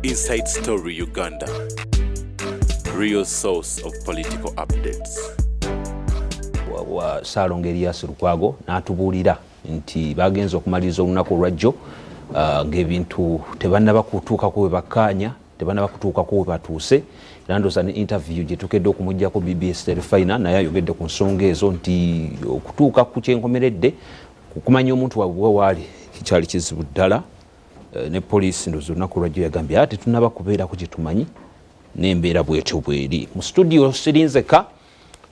Inside Story Uganda, real source of political updates. Wa Ssaalongo Erias Lukwago n'atubuulira nti bagenze okumaliriza olunaku olwajjo ng'ebintu tebannaba kutuukako we bakkaanya, tebannaba kutuukako we batuuse. Era ndowooza ne interview gye tukedde okumuggyako BBS Terefayina naye ayogedde ku nsonga ezo nti okutuuka ku kyenkomeredde okumanya omuntu waabwe waali kikyali kizibu ddala. Ne poliisi ndowooza olunaku olwajjo yagambye ate tetunnaba kubeerako kye tumanyi n'embeera bwetyo bweri. Mu studio sirinzeka,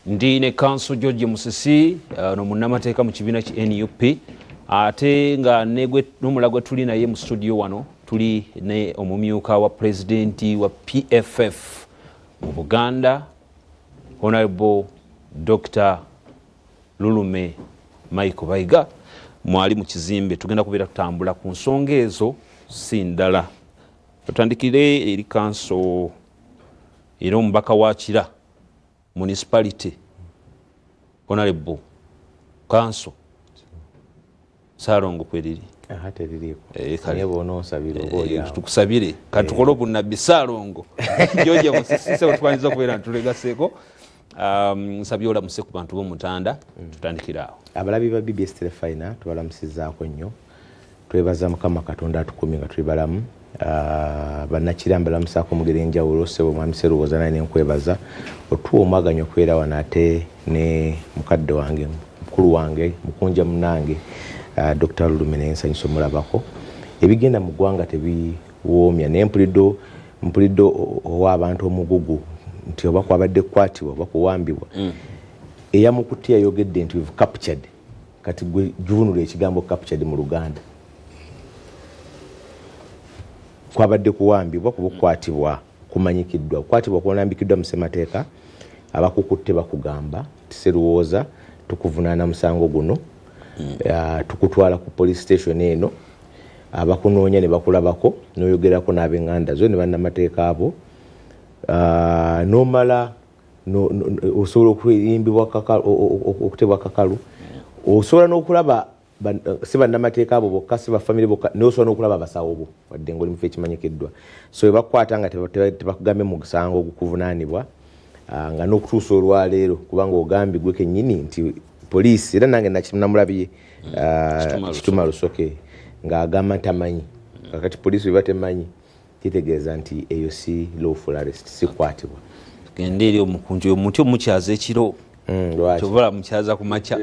ndi ne Counsel George Musisi, no munnamateeka mu kibiina ki NUP, ate nga n'omulala gwe tuli naye mu studio wano tuli ne omumyuka wa pulezidenti wa PFF mu Buganda, Honorable Dr. Lulume Michael Bayiga. Mwali mu kizimbe tugenda kubeera tutambula ku nsonga ezo si ndala. Tutandikire eri Counsel era omubaka wa Kira Municipality, Honorable Counsel Saalongo kweriri. Aha, teririiko. Kale. Naye bw'onoonsabira oba oli awo. Tukusabire katukole obunnabbi. Saalongo George Musisi, sebo, tukwaniriza okubeera ntulegaseeko. Nsabye olamuse ku bantu b'Omutanda, tutandikire awo. Abalabi ba BBS Terefayina tubalamusizaako nnyo. Twebaza Mukama Katonda atukumye nga tuli balamu. Bannakira mbalamusaako mugeri enjawulo. Ssebo Mwami Seruwoza, naye nenkwebaza otuwa omwaganya okubeera wano ate ne mukadde wange, mukulu wange, mukunja munange, Dr. Lulume, naye nsanyusa omulabako. Ebigenda mu ggwanga tebiwoomya, naye mpulidde owa abantu omugugu nti oba kwabadde kukwatibwa oba kuwambibwa. Eyamukutte yayogedde nti "We've captured." Kati gwe juvunula ekigambo "captured" mu Luganda. Kwabadde kuwambibwa kuba okukwatibwa kumanyikiddwa, okukwatibwa kulambikiddwa mu ssemateeka. Abakukutte bakugamba nti, "Seruwooza, tukuvunaana musango guno, tukutwala ku police station eno." Abakunoonya ne bakulabako n'oyogerako n'ab'eŋŋanda zo ne bannamateeka abo. N'omala osobola okuyimbibwa okutebwa kakalu, osobola n'okulaba si bannamateeka abo bokka, si bafamire bokka, naye osobola n'okulaba abasawo bo wadde nga oli mufu ekimanyikiddwa. So webakukwata nga tebakugambye mu musango ogukuvunaanibwa, nga n'okutuusa olwaleero, kubanga ogambye gwe kennyini nti poliisi, era nange namulabye Kituma Lusoke ng'agamba nti amanyi. Kakati poliisi bweba temanyi, kitegeeza nti eyo si lawful arrest, si kukwatibwa. Tugende eri omukunji omuti omukyaza ekiro. Kyobola mukyaza ku makya.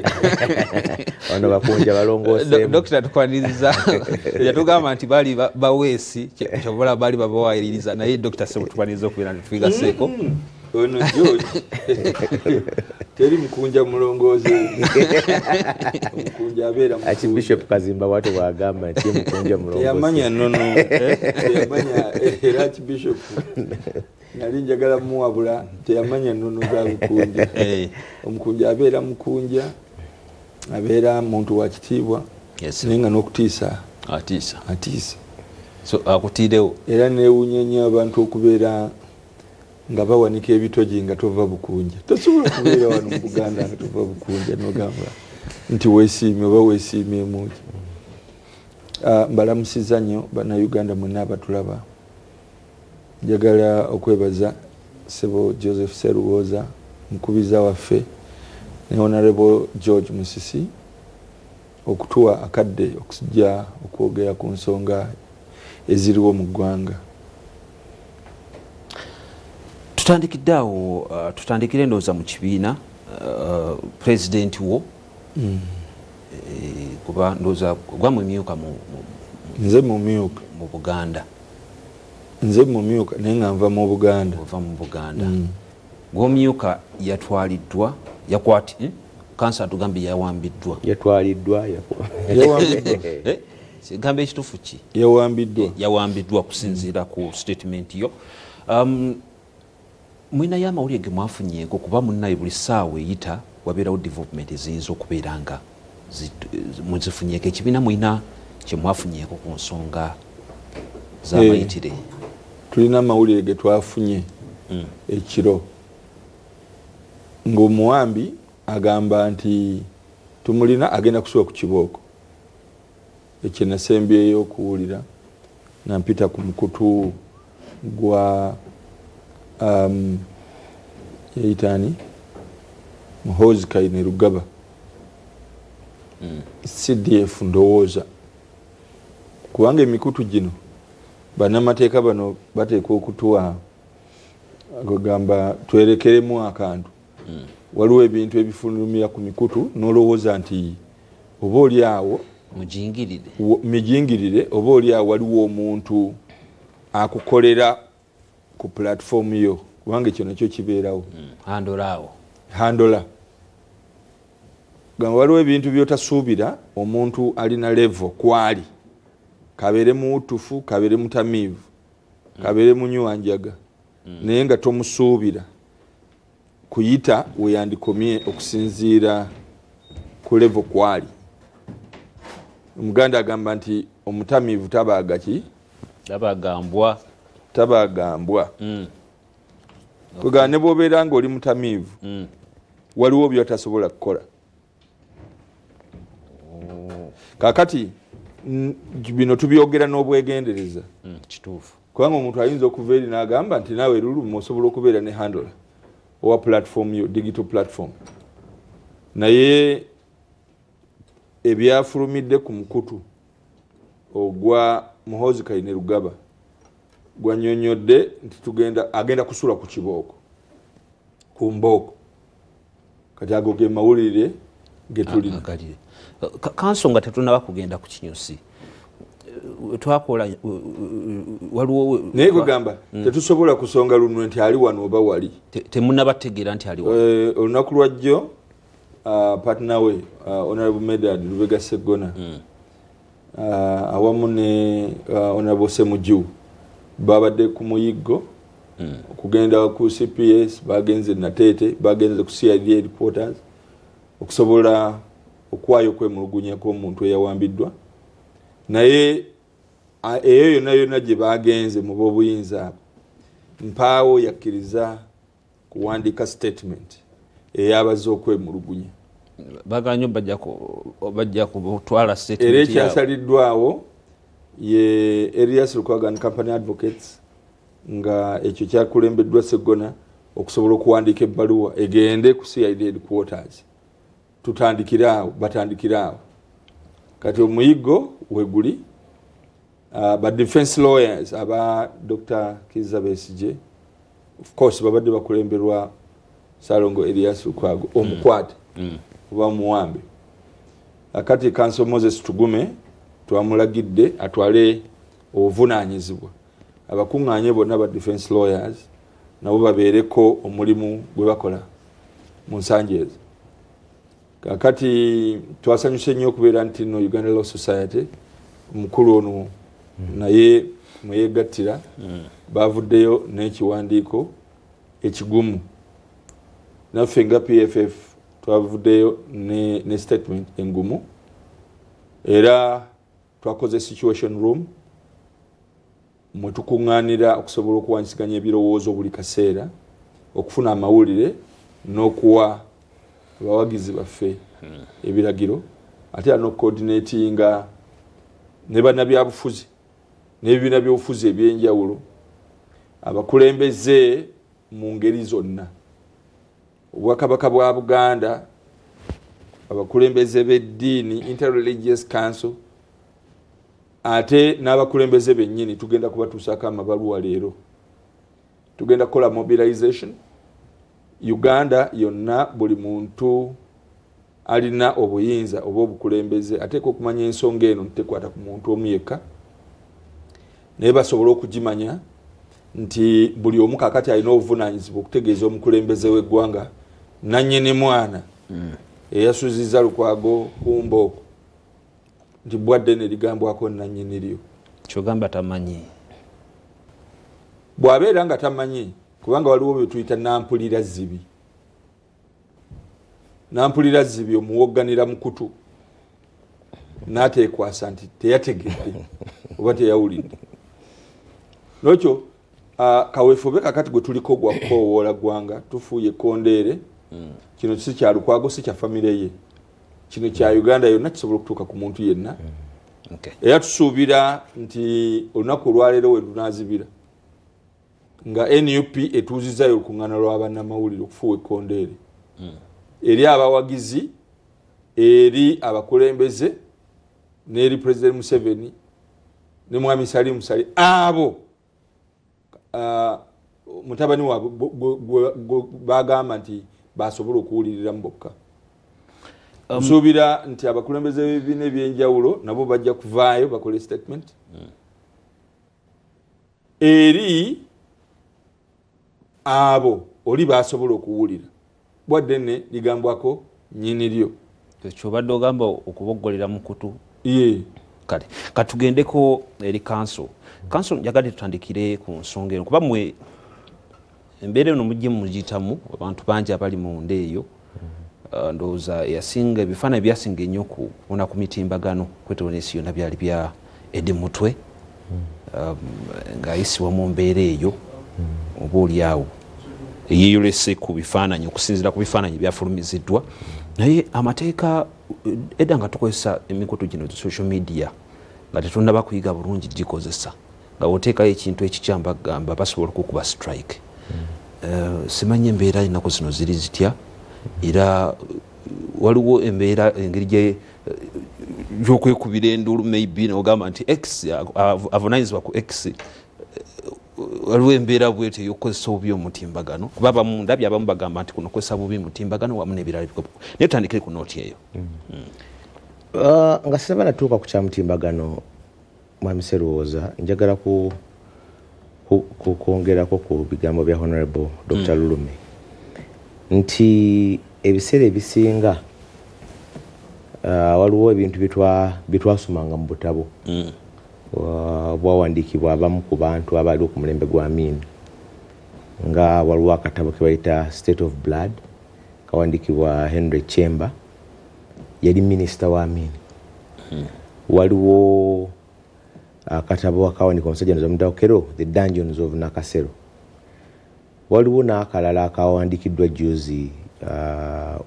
Bano bakunja balongooseemu. Dokita, tukwaniriza. Yatugamba nti baali baweesi, kyobola baali babawayiriza, naye Dokita sebo, tukwaniriza okubeera nti tuyigaseeko. Ono George, teri mukunja mulongooze, omukunja abeera. Archbishop Kazimba bwatyo bwagamba nti ye mukunja mulongooze. Teyamanya nnono, teyamanya. Era Archbishop nali njagala muwabula, teyamanya nnono za bukunja. Omukunja abeera mukunja, abeera muntu wa kitiibwa, naye nga n'okutiisa atiisa. Atiisa. So akutiirewo. Era newuunya nnyo abantu okubeera nga bawanika ebitogi nga tova Bukunja. Tosobola kubeera wano mu Buganda nga tova Bukunja nogamba nti weesiimye oba weesiimyemuki. Mbalamusiza nnyo Bannayuganda mwenna abatulaba. Njagala okwebaza sebo Joseph Seruwoza, mukubiza waffe, ne Honorable George Musisi okutuwa akadde okujja okwogera ku nsonga eziriwo mu ggwanga. Tutandikidde awo, tutandikire ndowooza mu kibiina, pulezidenti wo, kuba ndowooza gwamwemyuka Nze mumyuka. mu Buganda. Nze mumyuka, naye nga nva mu Buganda. Ova mu Buganda. Gwomyuka yatwaliddwa, yakwati, Counsel atugambye yawambiddwa. Yatwaliddwa. Yawambiddwa. Gamba ekituufu ki? Yawambiddwa. Yawambiddwa kusinziira ku statement yo. Mwinayo amawulire ge mwafunyeeko? Kuba munnaye buli ssaawa eyita wabeerawo development eziyinza okubeera nga muzifunyeeko. Ekibiina mulina kyemwafunyeeko ku nsonga z'amayitire? Tulina amawulire ge twafunye ekiro ng'omuwambi agamba nti tumulina, agenda kusuba ku kibooko. Ekyo nasembyeyo okuwulira nga mpita ku mukutu. gwa yeyitaani Muhoozi Kainerugaba. CDF ndowooza, kubanga emikutu gino bannamateeka bano bateekwa okutuwa agamba twerekeremu akantu. Waliwo ebintu ebifulumira ku mikutu n'olowooza nti oba oli awo mijingirire, oba oli awo waliwo omuntu akukolera ku platform yo, kubanga ekyo nakyo kibeerawo. Handola gamba waliwo ebintu by'otasuubira omuntu alina level kwali, kabeere muwutufu, kabeere mutamiivu, kabeere munywanjaga, naye nga tomusuubira kuyita weyandikomye okusinziira ku level kwali. Omuganda agamba nti omutamiivu tabaaga ki? Tabaagambwa. Kwegamba ne bw'obeera ng'oli mutamiivu, waliwo by'otasobola kukola. Kaakati bino tubyogera n'obwegendereza. Kituufu. Kubanga omuntu ayinza okuva eri n'agamba nti naawe luluma osobola okubeera ne handler owa platform yo, digital platform. Naye ebyafulumidde ku mukutu ogwa Muhoozi Kainerugaba gwannyonnyodde nti agenda kusula ku kibooko, ku mbooko. Kati ago ge mawulire ge tulina. Kansonga tetunnaba kugenda ku kinyusi. Twakola waliwo naye kwegamba tetusobola kusonga lunwe nti ali wano oba wali. Temunnabategeera nti ali wano. Olunaku lwajjo partner we Honorable Medard Lubega Sseggona awamu ne Honorable Ssemujju babadde ku muyiggo okugenda ku CPS, bagenze Nateete, bagenze ku CID headquarters okusobola okuwaayo okwemulugunya kw'omuntu eyawambiddwa. Naye eyo yonna yonna gye bagenze mu b'obuyinza abo, mpaawo yakkiriza kuwandiika statement eyabazze okwemulugunya. Baganye bajja kutwala statement Era ekyasaliddwawo ye Erias Lukwago and Company Advocates, nga ekyo kyakulembeddwa Sseggona okusobola okuwandiika ebbaluwa egende ku CID headquarters. Tutandikire awo, batandikire awo. Kati omuyiggo weguli, ba defense lawyers aba Dr. Kizza Besigye of course babadde bakulemberwa Ssalongo Erias Lukwago omukwate oba omuwambe. Akati Counsel Moses Tugume twamulagidde atwale obuvunaanyizibwa, abakuŋŋaanye bonna ba defense lawyers nabo babeereko omulimu gwe bakola mu nsangi ezo. Kakati twasanyuse nnyo okubeera nti no Uganda Law Society omukulu ono naye mweyegattira, bavuddeyo n'ekiwandiiko ekigumu. Naffe nga PFF twavuddeyo ne statement engumu, era twakoze situation room mwe tukuŋŋaanira okusobola okuwanyisiganya ebirowoozo buli kaseera, okufuna amawulire n'okuwa abawagizi baffe ebiragiro, ate era n'okucoordinatinga ne bannabyabufuzi n'ebibiina by'obufuzi ebyenjawulo, abakulembeze mu ngeri zonna. Obwakabaka bwa Buganda, abakulembeze b'eddiini, Interreligious Council, ate n'abakulembeze bennyini tugenda kubatuusaako amabaluwa leero. Tugenda kukola mobilization Uganda yonna, buli muntu alina obuyinza oba obukulembeze ateekwa okumanya ensonga eno tekwata ku muntu omu yekka, naye basobole okugimanya nti buli omu kaakati alina obuvunaanyizibwa okutegeeza omukulembeze w'eggwanga nannyini mwana eyasuzizza Lukwago ku mbooko nti bwadde ne ligambwako nannyini lyo. Kyogamba tamanyi. Bw'abeera nga tamanyi, kubanga waliwo bye tuyita nampulira zibi. Nampulira zibi omuwogganira mukutu n'ateekwasa nti teyategedde oba teyawulidde. N'ekyo kaweefube kakati gwe tuliko gwa kukoowoola ggwanga, tufuuye ekkondeere. Kino si kya Lukwago, si kya famire ye, kino kya Uganda yonna, kisobola okutuuka ku muntu yenna. Era tusuubira nti olunaku olwaleero we lunaazibira Nga NUP etuuzizaayo olukuŋŋaana lwa bannamawulire okufuuwa ekkondeere eri abawagizi, eri abakulembeze, n'eri President Museveni ne Mwami Salim Saleh, abo mutabani waabwe bagamba nti basobola okuwuliriramu bokka. Nsuubira nti abakulembeze b'ebibiina ebyenjawulo nabo bajja kuvaayo bakole statement eri abo oli basobola okuwulira, bwadde ne ligambwako nnyini lyo. Kyobadde ogamba okuboggolera mu kutu. Ye. Kale katugendeko eri counsel. Counsel, njagadde tutandikire ku nsonga eno, kuba mmwe embeera eno mujje mugiyitamu, abantu bangi abali munda eyo. Ndowooza yasinga ebifaananyi byasinga ennyo kubona ku mitimbagano kwetooloola ensi yonna byali bya Eddie Mutwe ng'ayisibwa mu mbeera eyo oba oli awo eyeeyolese ku bifaananyi, okusinziira ku bifaananyi byafulumiziddwa. Naye amateeka, edda nga tukozesa emikutu gino social media nga tetunnaba kuyiga bulungi gikozesa, nga bw'oteekayo ekintu ekikyamu bagamba basobola okukuba strike. Simanyi embeera ennaku zino ziri zitya, era waliwo embeera engeri gye gyokwekubira enduulu, maybe nogamba nti X avunanyizibwa ku X. Waliwo embeera bwetyo ey'okukozesa obubi omutimbagano, kuba abamu ndabye abamu bagamba nti kuno kukozesa bubi mutimbagano wamu n'ebirala bikopo. Naye tutandikire ku note eyo. Nga sinaba natuuka ku kyamutimbagano, Mwami Serowooza, njagala kwongerako ku bigambo bya Honorable Dr. Lulume nti ebiseera ebisinga waliwo ebintu byetwasomanga mu butabo bwawandiikibwa abamu ku bantu abaliwo ku mulembe gwa Amin, nga waliwo akatabo ke bayita State of Blood, kawandiikibwa Henry Chamber, yali minisita wa Amin. Waliwo akatabo akawandiikibwa omusajja Nzamudawokero, The Dungeons of Nakasero. Waliwo n'akalala akawandiikiddwa juzi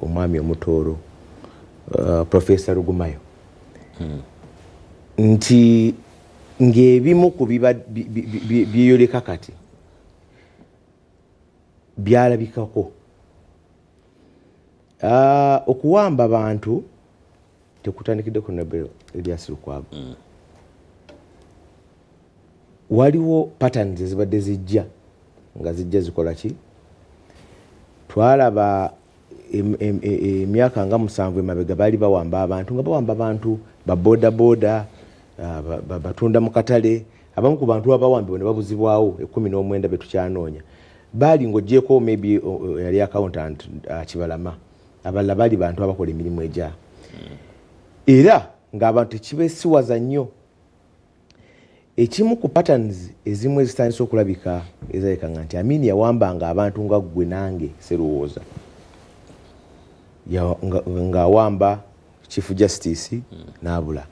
omwami omutooro, Professor Rugumayo, nti ng'ebimu ku byeyoleka kati byalabikako. Okuwamba abantu tekutandikidde ku Nobel Elias Lukwago. Waliwo patterns ezibadde zijja nga zijja zikola ki? Twalaba emyaka nga 7 emabega baali bawamba abantu, nga bawamba abantu ba boda boda, batunda mu katale. Abamu ku bantu abawambibwa ne babuzibwawo 19 be tukyanoonya, baali ng'oggyeeko maybe yali accountant Kibalama, abalala baali bantu abakola emirimu egya, era ng'abantu tekibeesiwaza nnyo. Ekimu ku patterns ezimu ezitandise okulabika ezalekanga nti Amin yawambanga abantu nga ggwe nange Serowooza, ng'awamba Chief Justice n'abula,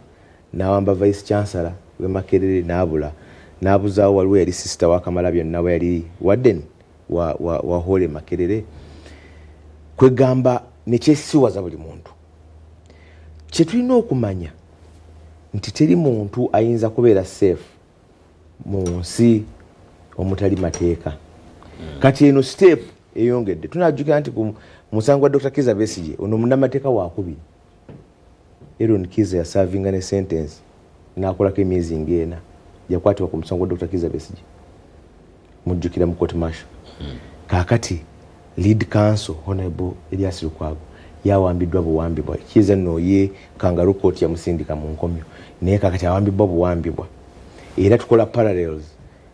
n'awamba Vice Chancellor w'e Makerere n'abula, n'abuzaawo waliwo yali sister wa Kamalabyonna we yali warden wa Hole Makerere. Kwegamba nekyesiwaza buli muntu. Kye tulina okumanya nti teri muntu ayinza kubeera safe mu nsi omutali mateeka. Kati eno step eyongedde. Tunajjukira nti ku musango gwa Dr. Kizza Besigye, ono munnamateeka wakubiri, Aaron Kiza, yasavinga ne sentence n'akolako emyezi ng'ena, yakwatibwa ku musango gwa Dr. Kizza Besigye, mujjukira mu court martial. Kaakati lead counsel Honorable Elias Lukwago yawambiddwa buwambibwa. Kiza nno ye kangaroo court yamusindika mu nkomyo, naye kakati awambiddwa buwambibwa. Era tukola parallels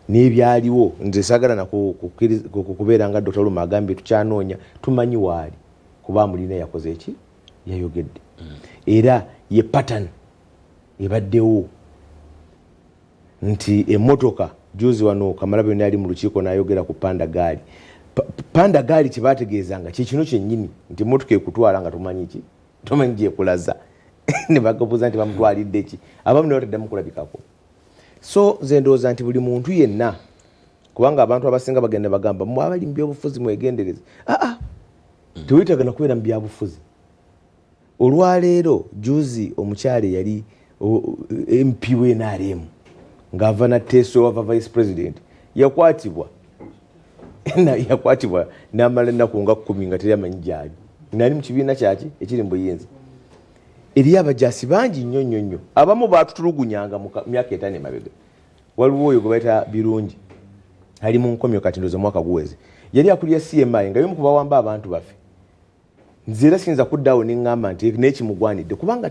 n'ebyaliwo. Nze saagala kubeera nga Dr. Luma agambye tukyanoonya, tumanyi waali kuba amulina yakoze eki yayogedde. Era ye pattern ebaddewo nti emmotoka juzi wano Kamalabyonna yali mu lukiiko n'ayogera ku panda gaali. Panda gaali kyebategeezanga kyekino kyennyini, nti emmotoka ekutwala nga tomanyi ki, tomanyi gyekulaza, ne bagabuuza nti bamutwalidde ki, abamu ne bataddamu kulabikako. So nze ndowooza nti buli muntu yenna, kubanga abantu abasinga bagenda bagamba mwe abali mu byobufuzi mwegendereze. Aa, teweetaaga na kubeera mu byabufuzi. Olwaleero juzi omukyala eyali MP w'NRM ng'ava na Teso wava vice president yakwatibwa. Yakwatibwa n'amala ennaku nga 10 nga teri amanyi gy'ali. Nali mu kibiina kyaki ekiri mu buyinza. Eriyo abajaasi bangi nnyo nnyo nnyo. Abamu baatutulugunyanga mu myaka 5 emabega. Waliwo oyo gwe bayita Birungi. Ali mu nkomyo kati ndowooza omwaka guweze. Yali akulira CMI nga y'omu ku bawamba abantu baffe. Nze era siyinza kuddaawo ne ŋŋamba nti n'ekimugwanidde kubanga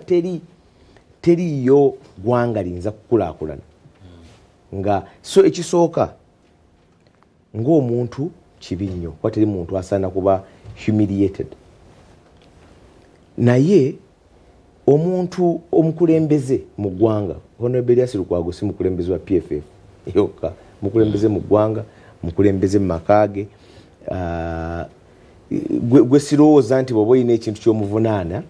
teriiyo ggwanga liyinza kukulaakulana. Nga so ekisooka ng'omuntu kibi nnyo kuba teri muntu asaana kuba humiliated. Naye omuntu omukulembeze mu ggwanga, Honorable Erias Lukwago si mukulembeze wa PFF yokka, mukulembeze mu ggwanga, mukulembeze mu maka ge. Gwe sirowooza nti bw'oba olina ekintu ky'omuvunaana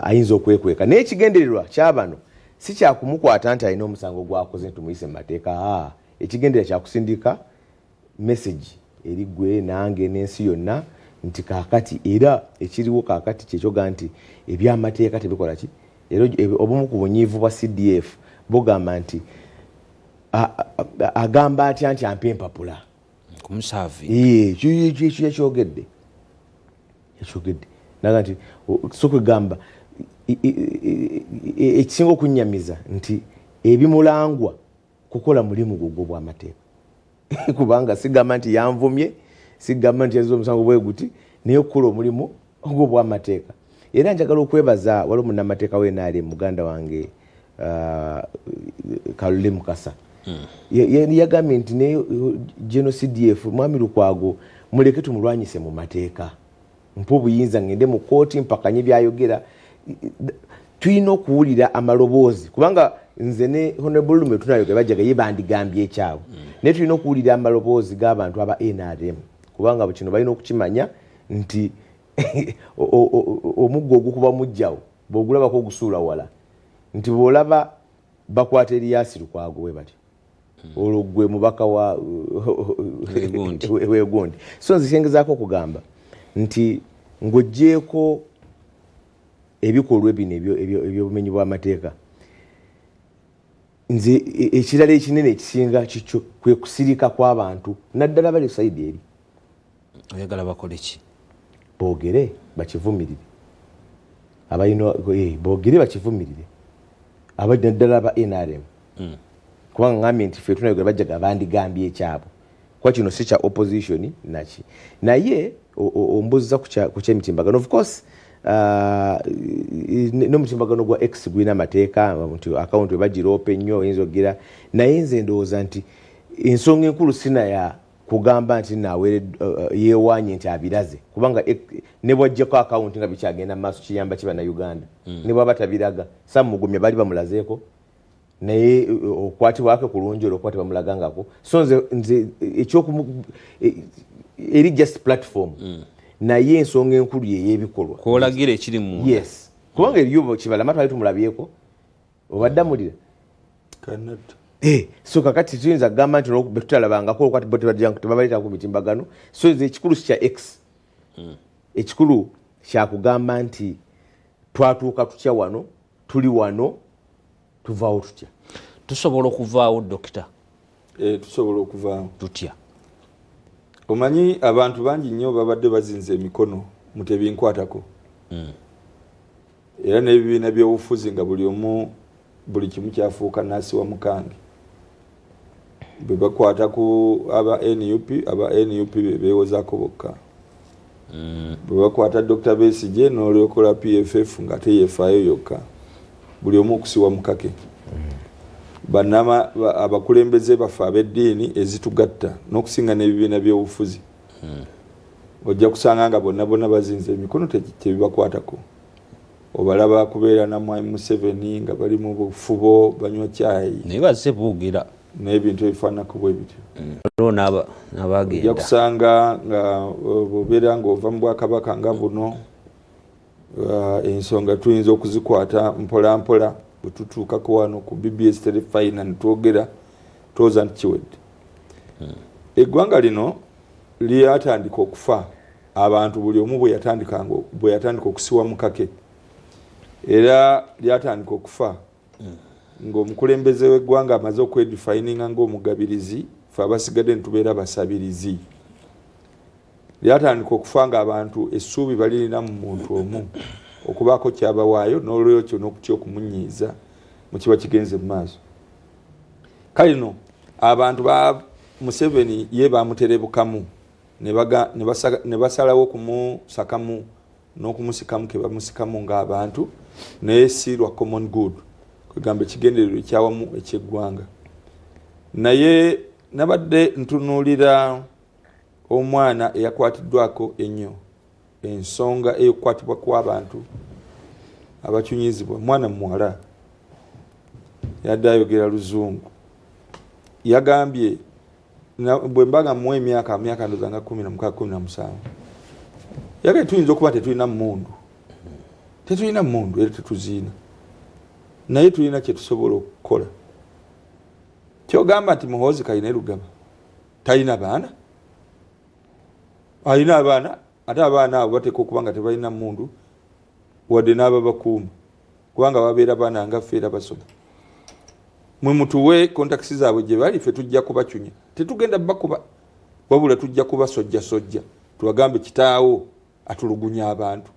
ayinza okwekweka. Naye ekigendererwa ky'abano si kyakumukwata nti alina omusango gw'akoze nti tumuyise mu mateeka. Ekigendererwa kyakusindika message eri ggwe nange n'ensi yonna nti kaakati era ekiriwo kaakati kyekyoga nti ebyamateeka tebikola ki. Era obumu ku bunyiivu bwa CDF bugamba nti agamba atya nti ampe empapula. Kumusaavi. Ekyo yakyogedde. Yakyogedde. Naga nti so kwegamba ekisinga okunnyamiza nti ebimulangwa kukola mulimu gwo gw'amateeka. Kubanga sigamba nti yanvumye, sigamba nti yazze omusango bwe guti, naye okukola omulimu ogw'obwamateeka. Era njagala okwebaza waliwo munnamateeka we NRM muganda wange Kalule Mukasa. Yagambye nti naye General CDF Mwami Lukwago muleke tumulwanyise mu mateeka. Mpa obuyinza ngende mu kkooti mpakanye by'ayogera. Tulina okuwulira amaloboozi kubanga nze ne Honorable Lume tunayogera bajjaga ye bandigambye ekyabwe. Naye tulina okuwulira amaloboozi g'abantu aba NRM kubanga kino balina okukimanya nti omuggo ogukuba mujjawo bw'ogulabako ogusuula wala. Nti bw'olaba bakwata Erias Lukwago bwe batyo. Olwo gwe mubaka wa weegundi. So nze kyengezaako okugamba nti ng'oggyeeko ebikolwa bino eby'obumenyi bw'amateeka, nze ekirala ekinene ekisinga kikyo kwe kusirika kw'abantu naddala bali sayidi eri. Oyagala bakole ki? Boogere bakivumirire. Abalina boogere bakivumirire. Abali naddala aba NRM. Kubanga ngambye nti ffe tunayogera bajjaga bandigambye ekyabwe. Kuba kino si kya opposition naki. Naye ombuuziza ku ky'emitimbagano. Of course n'omutimbagano gwa X gulina amateeka nti akawunti we bagiroopa ennyo oyinza okugira. Naye nze ndowooza nti ensonga enkulu sina ya kugamba nti naawere yeewaanye nti abiraze. Kubanga ne bw'aggyako akawunti nga bikyagenda mu maaso kiyamba ki Bannayuganda. Ne bw'aba tabiraga, Sam Mugumya baali bamulazeeko. Naye okwatibwako kulungi olw'okuba tebamulagangako. So nze ekyokumu eri just platform. Naye ensonga enkulu ye y'ebikolwa. Kw'olagira ekiri munda. Yes. Kubanga eriyo Kibalama twali tumulabyeko. Obadde amulira. Kanatto. So kakati tuyinza kugamba nti olw'okuba tutalabangako olw'okuba bo tebabaleetako ku mitimbagano. So nze ekikulu si kya X. Ekikulu kyakugamba nti twatuuka tutya wano, tuli wano, tuvaawo tutya. Tusobola okuvaawo, Dokita? Tusobola okuvaawo. Tutya? Omanyi abantu bangi nnyo babadde bazinze emikono mu tebinkwatako. Era n'ebibiina by'obufuzi nga buli omu buli kimu kyafuuka nasi wa mukange. Bwe bakwata ku aba NUP, aba NUP be beewozaako bokka. Bwe bakwata Dr. Besigye n'olyokola PFF nga teyeefaayo yokka. Buli omu okusiwa mukake. Abakulembeze baffe ab'eddiini ezitugatta n'okusinga n'ebibiina by'obufuzi. Ojja kusanga nga bonna bonna bazinze emikono tebibakwatako. Obalaba kubeera na Mwami Museveni nga bali mu bufubo banywa caayi. Naye bazze boogera. N'ebintu ebifaananako bwe bityo. Waliwo n'abagenda. Ojja kusanga nga bw'obeera ng'ova mu bwakabaka nga buno, ensonga tuyinza okuzikwata mpola mpola bwe tutuukako wano ku BBS Terefayina ne twogera tulowooza nti kiwedde. Eggwanga lino lyatandika okufa abantu buli omu bwe yatandika okusiwa mukake. Era lyatandika okufa ng'omukulembeze w'eggwanga amaze okwedifayininga ng'omugabirizi, ffe abasigadde ne tubeera basabirizi. Lyatandika okufa nga abantu essuubi balirina mu muntu omu okubaako kyabawaayo, n'olwekyo n'okutya okumunyiiza mu kiba kigenze mu maaso. Kale no abantu ba Museveni ye bamuterebukamu ne basalawo okumusakamu n'okumusikamu ke bamusikamu ng'abantu, naye si lwa common good, kwegamba ekigendererwa ekyawamu ekyeggwanga. Naye nabadde ntunuulira omwana eyakwatiddwako ennyo ensonga ey'okukwatibwa kw'abantu abacunyizibwa, mwana muwala yadde ayogera Luzungu, yagambye bwe mbaga muwa emyaka ndoza nga 16 17, yagambye tuyinza okuba tetulina mmundu, tetulina mmundu era tetuziina, naye tulina kye tusobola okukola. Kyogamba nti Muhoozi Kainerugaba talina baana? Alina abaana, ate abaana abo bateekwa okuba nga tebalina mmundu wadde n'ababakuuma, kubanga babeera baana nga ffe era basoma. Mwe mutuwe contacts zaabwe gye bali, ffe tujja kubacunya, tetugenda bakuba, wabula tujja kubasojjasojja, tubagambe kitaawo atulugunya abantu,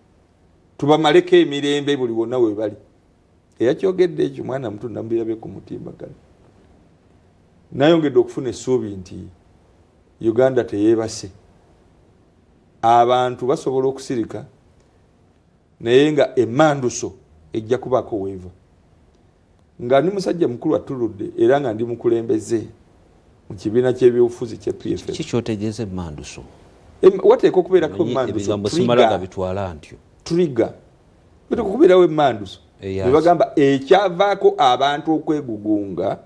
tubamaleko emirembe buli wonna we bali. Eyakyogedde ekyo mwana muto namubirabe ku mutimbagano. Nayongedde okufuna essuubi nti Uganda teyeebase, abantu basobola okusirika naye nga emmanduso ejja kubaako weeva. Nga ndi musajja mukulu atuludde era nga ndi mukulembeze mu kibiina ky'ebyobufuzi kya PFF. Ki kyotegeeza emmanduso? Wateekwa okubeerako emmanduso. Ebigambo simala gabitwala ntyo. Trigger. Wateekwa okubeerawo emmanduso. Ne bagamba ekyavaako abantu okwegugunga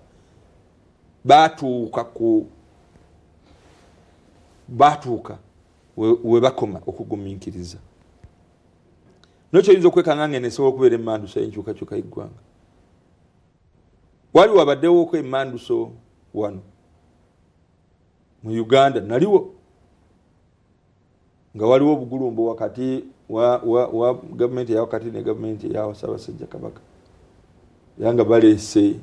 batuuka we bakoma okugumiikiriza. N'ekyo oyinza okwekanga nga enesobola okubeera emmanduso y'enkyukakyuka y'eggwanga. Wali wabaddewooko emmanduso wano mu Uganda, naliwo nga waliwo obugulumbo wakati wa gavumenti eya wakati ne gavumenti eya Ssaabasajja Kabaka, era nga baleese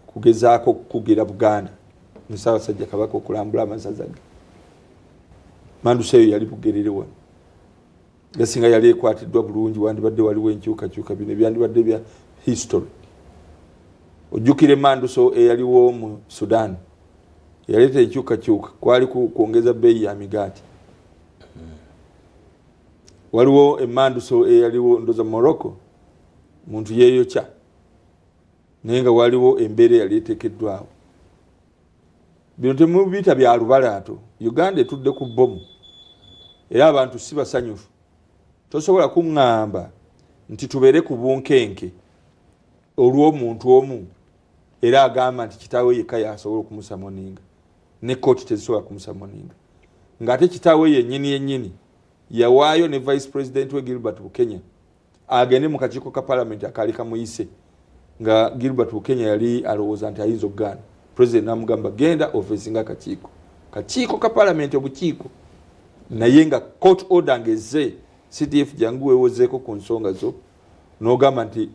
okugezaako okukugira Buganda ne Ssaabasajja Kabaka okulambula amasaza ge. Manduso eyo yali Bugerere wano, era singa yali ekwatiddwa bulungi wandibadde waliwo enkyukakyuka, bino ebyandibadde bya history. Ojjukira emmanduso eyaliwo mu Sudan eyaleeta enkyukakyuka, kwali kwongeza bbeeyi ya migaati. Waliwo emmanduso eyaliwo ndoza Morocco, muntu yeeyokya, naye nga waliwo embeera eyali eteekeddwawo. Bino temubiyita bya lubalaato. Uganda etudde ku bbomu era abantu si basanyufu. Tosobola kuŋŋamba nti tubeere ku bunkenke olw'omuntu omu era agamba nti kitaawe yekka yasobola okumusamoninga, ne kkooti tezisobola kumusamoninga, ng'ate kitaawe yennyini yennyini yawaayo ne vice president we Gilbert Bukenya agende mu kakiiko ka parliament akaali kamuyise, nga Gilbert Bukenya yali alowooza nti ayinza okugaana. President n'amugamba genda ofeesinga akakiiko, kakiiko ka parliament obukiiko, naye nga court order ng'ezze CDF jangu weewozeeko ku nsonga zo, n'ogamba nti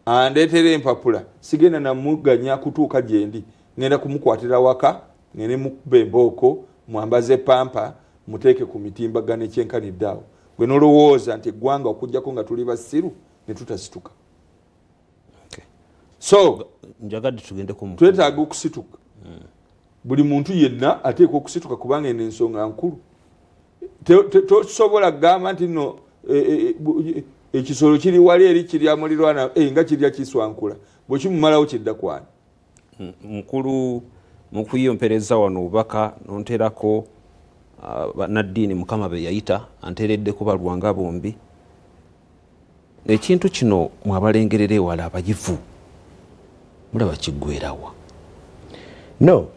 andeetera empapula, sigenda namuganya kutuuka gye ndi, ngenda kumukwatira waka, ngende mukuba embooko, mwambaze pampa, muteeke ku mitimbagano ekyenkanidde awo. Gwe nolowooza nti eggwanga okuggyako nga tuli basiru ne tutasituka. So njagadde tugende ku twetaaga okusituka. Buli muntu yenna ateekwa okusituka kubanga eno ensonga nkulu. Tosobola kugamba nti nno ekisolo kiri wali eri kirya mulirwana, nga kirya kiswankula, bwe kimumalawo kidda kwani. Mukulu mukuyompereza wano obubaka nonterako bannaddiini Mukama be yayita anteereddeko balwanga bombi. Ekintu kino mwabalengerera ewala abayivu mulaba kiggwerawa? No,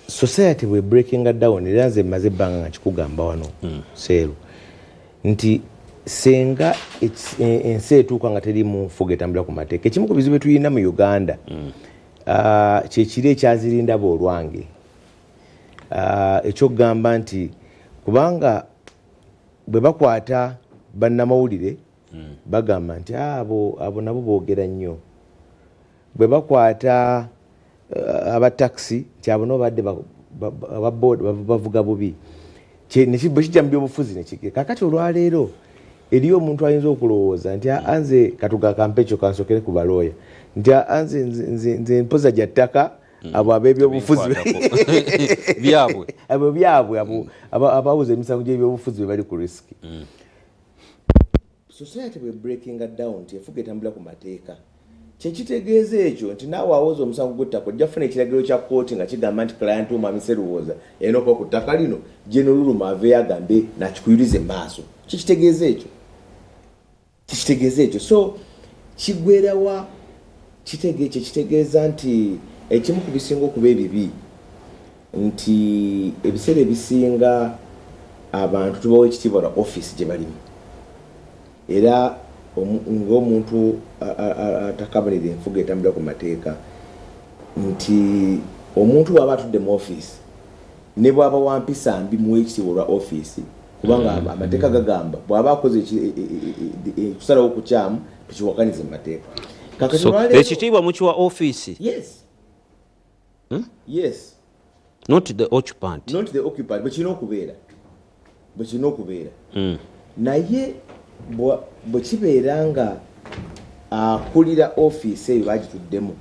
society bwe breaking down, era nze mmaze ebbanga nga nkikugamba wano seeru nti senga ensi etuuka nga teri mu nfuga etambula ku mateeka. Ekimu ku bizibu bye tulina mu Uganda kyekiri ekyazirindaba olwange, ekyokugamba nti kubanga bwe bakwata bannamawulire bagamba nti abo nabo boogera nnyo, bwe bakwata abatakisi nti abo nabo badde Aba bavuga bubi, bwe kijja mu byobufuzi nekige. Kakati olwaleero eriyo omuntu ayinza okulowooza nti anze katuga kampekyo kansokere ku balooya nti anze nze mpoza gya ttaka, abo ab'ebyobufuzi byabwe, abo byabwe, abo abawuza emisango gy'ebyobufuzi be bali ku risk. Society bwe breaking down nti efuga etambula ku mateeka, kyekitegeeza ekyo nti naawe awoza omusango gw'ettaka ojja kufuna ekiragiro kya kkooti nga kigamba nti client omwami Seruwoza erina okuba ku ttaka lino, General Luluma aveeyo agambe nakikuyulize maaso. Kyekitegeeza ekyo, kikitegeeza ekyo. So kigwerawa? Kyekitegeeza nti ekimu ku bisinga okuba ebibi nti ebiseera ebisinga abantu tubawa ekitiibwa lwa office gye balimu, era ng'omuntu atakabanira enfuga etambula ku mateeka nti omuntu bw'aba atudde mu ofiisi ne bw'aba wa mpisa mbi, muwa ekitiibwa olwa ofiisi, kubanga amateeka gagamba bw'aba akoze kusalawo kukyamu tukiwakanize mu mateeka. Ekitiibwa mukiwa ofiisi? Yes. Yes. Not the occupant. Not the occupant, bwe kirina okubeera, bwe kirina okubeera. Naye bwe kibeera nga akulira ofiisi eyo bagituddemu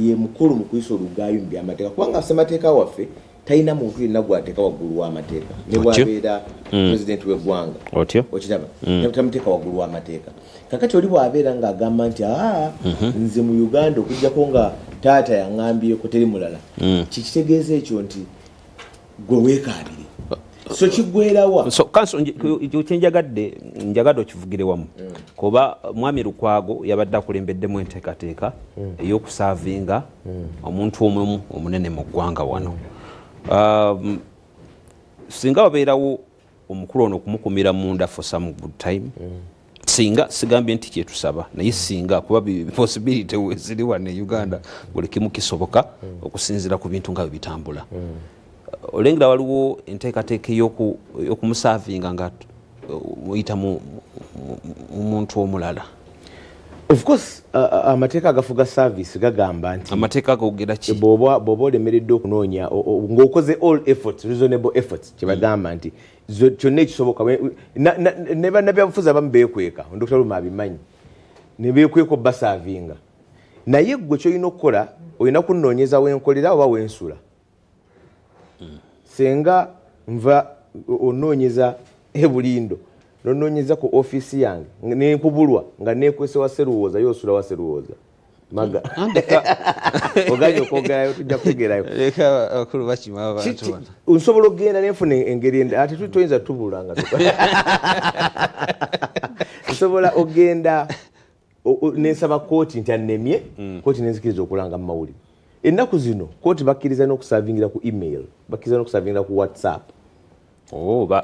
ye mukulu mu kuyisa olugaayo mu byamateeka, kubanga ssemateeka waffe talina muntu yenna gwateeka waggulu w'amateeka, ne bw'abeera pulezidenti w'eggwanga, okiraba, tamuteeka waggulu w'amateeka. Kakati oli bw'abeera ng'agamba nti aa nze mu Uganda okuggyako nga taata yaŋŋambyeko teri mulala, kikitegeeza ekyo nti gwe weekaabire. So kiggwerawa? So kanso kyenjagadde, njagadde okivugire wamu, kuba mwami Lukwago yabadde akulembeddemu enteekateeka ey'okusaavinga omuntu omumu omunene mu ggwanga wano. Singa wabeerawo omukulu ono okumukumira munda for some good time, singa sigambye nti kyetusaba, naye singa kuba possibility weziri wano e Uganda, buli kimu kisoboka okusinziira ku bintu nga bwe bitambula. Olengera waliwo enteekateeka ey'okumusaavinga nga muyita mu muntu omulala. Of course, amateeka agafuga service gagamba nti amateeka gogera ki? Bw'oba olemereddwa okunoonya ng'okoze all efforts, reasonable efforts, kyebagamba nti kyonna ekisoboka. Ne bannabyabufuzi abamu beekweka, Dr. Luma abimanyi, ne beekweka obbasaavinga. Naye ggwe ky'olina okukola, olina kunoonyeza wenkolera oba wensula. Senga nva onoonyeza ebulindo, nonoonyeza ku ofiisi yange nenkubulwa nga nekwese wa Seruwoza, yo osula wa Seruwoza maga oganye okwogerayo, tujja kutegerayo. Nsobola okugenda nenfuna engeri ate toyinza tubula nga nsobola ogenda nensaba kooti nti annemye, kooti nenzikiriza okulanga mu mawulire. Ennaku zino kooti bakkiriza n'okusavingira ku email, bakkiriza n'okusavingira ku WhatsApp.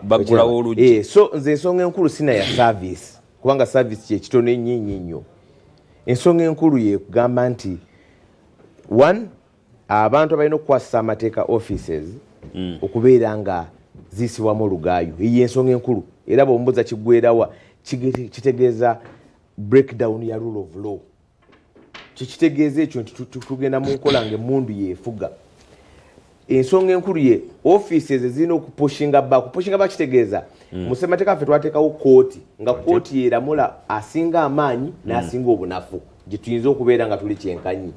Baggulawo oluggi. So nze ensonga enkulu sina ya service, kubanga service kyekitono ennyo ennyo ennyo. Ensonga enkulu ye kugamba nti one, abantu abalina okukwasisa amateeka offices okubeera nga ziyisibwamu olugaayo, eyo ensonga enkulu. Era bw'ombuuza kiggwerawa, kitegeeza breakdown ya rule of law. Kikitegeeza ekyo nti tugenda mu nkola ng'emmundu yeefuga. Ensonga enkulu ye offices ezirina okupushinga back. Kupushinga back kitegeeza mu ssemateeka ffe twateekawo kooti, nga kooti yeeramula asinga amaanyi n'asinga obunafu, gye tuyinza okubeera nga tuli kyenkanyi.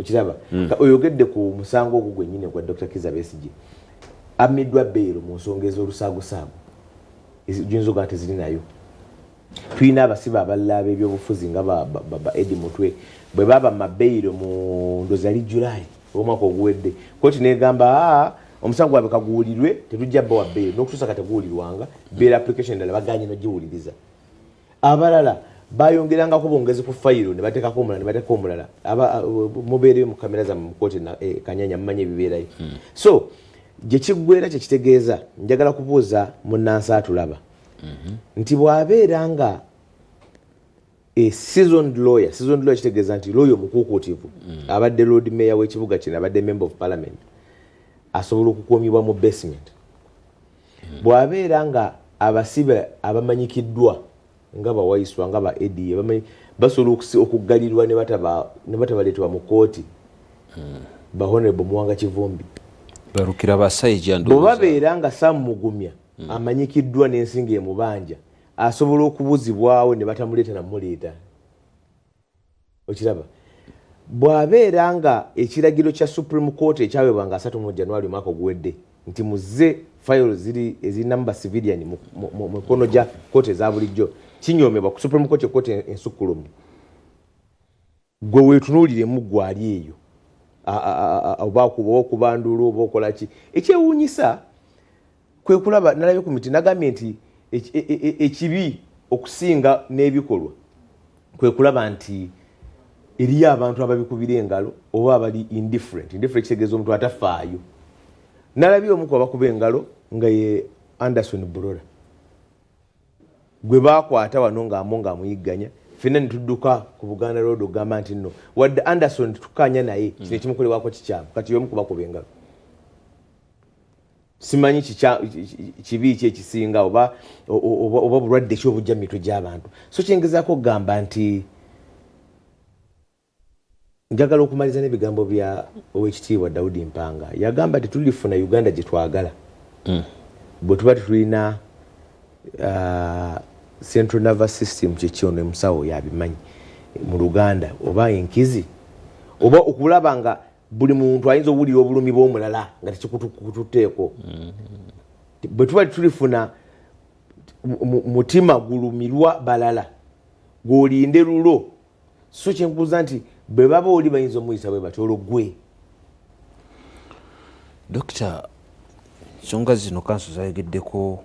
Okiraba, oyogedde ku musango ogwo gwennyini gwa Dr. Kizza Besigye, ammiddwa bbeero mu nsonga ez'olusaagosaago gyoyinza okuba teziri nayo. Tulina abasibe abalala ab'ebyobufuzi nga ba Eddie Mutwe, bwe baba mabeiro mu ndozi ali July omwaka oguwedde, kooti negamba omusango gwabwe kaguwulirwe, tetujja bbawa bbeiro n'okutuusa kati teguwulirwanga. Bail application endala baganye nogiwuliriza. Abalala bayongerangako bongezi ku fayiro ne bateekako omulala, ne bateekako omulala. Mubeereyo mu kamera zammwe mu kooti Kanyanya, mumanyi ebibeerayo. So gye kiggwera kyekitegeeza njagala kubuuza munnansi atulaba nti bw'abeera nga a seasoned lawyer, seasoned lawyer kitegeeza nti lawyer omukuukuutivu, abadde lord mayor w'ekibuga kino, abadde member of parliament, asobola okukuumibwa mu basement. Bw'abeera nga abasibe abamanyikiddwa nga bawaiswa nga ba Eddie basobola okuggalirwa ne batabaleetebwa mu kooti, ba Honorable Muwanga Kivumbi. Barukira basajja ndo. Bwe nga Sam Mugumya amanyikiddwa n'ensinga emubanja asobola okubuzibwawo ne batamuleeta na muleeta. Okiraba. Bw'abeera nga ekiragiro kya Supreme Court ekyaweebwa nga 31 January mwaka oguwedde nti muzze file ziri ezirina civilian mu mikono gya kooti eza bulijjo kinyoomebwa ku Supreme Court, kooti ensukkulumu. Gwe weetunuuliremu gwali eyo oba okubandula oba okola ki. Ekyewuunyisa kwe kulaba nalabye ku miti nagambye nti ekibi okusinga n'ebikolwa kwe kulaba nti eriyo abantu ababikubira engalo oba abali indifferent. Indifferent kitegeeza omuntu atafaayo. Nalabye omu ku abakuba engalo nga ye Anderson Burora gwe baakwata wano ng'amo ng'amuyigganya, ffenna ne tudduka ku Buganda Road okugamba nti nno wadde Anderson tukkaanya naye kino ekimukolebwako kikyamu, kati y'omu ku bakuba engalo. Simanyi kibi ki ekisinga oba bulwadde ki obujja mu mitwe gy'abantu. So kyengezaako okugamba nti njagala okumaliza n'ebigambo bya Oweekitiibwa Daudi Mpanga. Yagamba tetulifuna Uganda gye twagala bwe tuba tetulina central nervous system, kyekyono emusawo yabimanyi mu Luganda, oba enkizi, oba okulaba nga buli muntu ayinza owulira obulumi bw'omulala nga tekikututeeko. Bwe tuba tetulifuna mutima gulumirwa balala gw'olinde lulo. So kyenkubuuza nti bwe baba oli bayinza omuyisa bwe batyo olwo gwe. Dokita, ensonga zino kanso zayogeddeko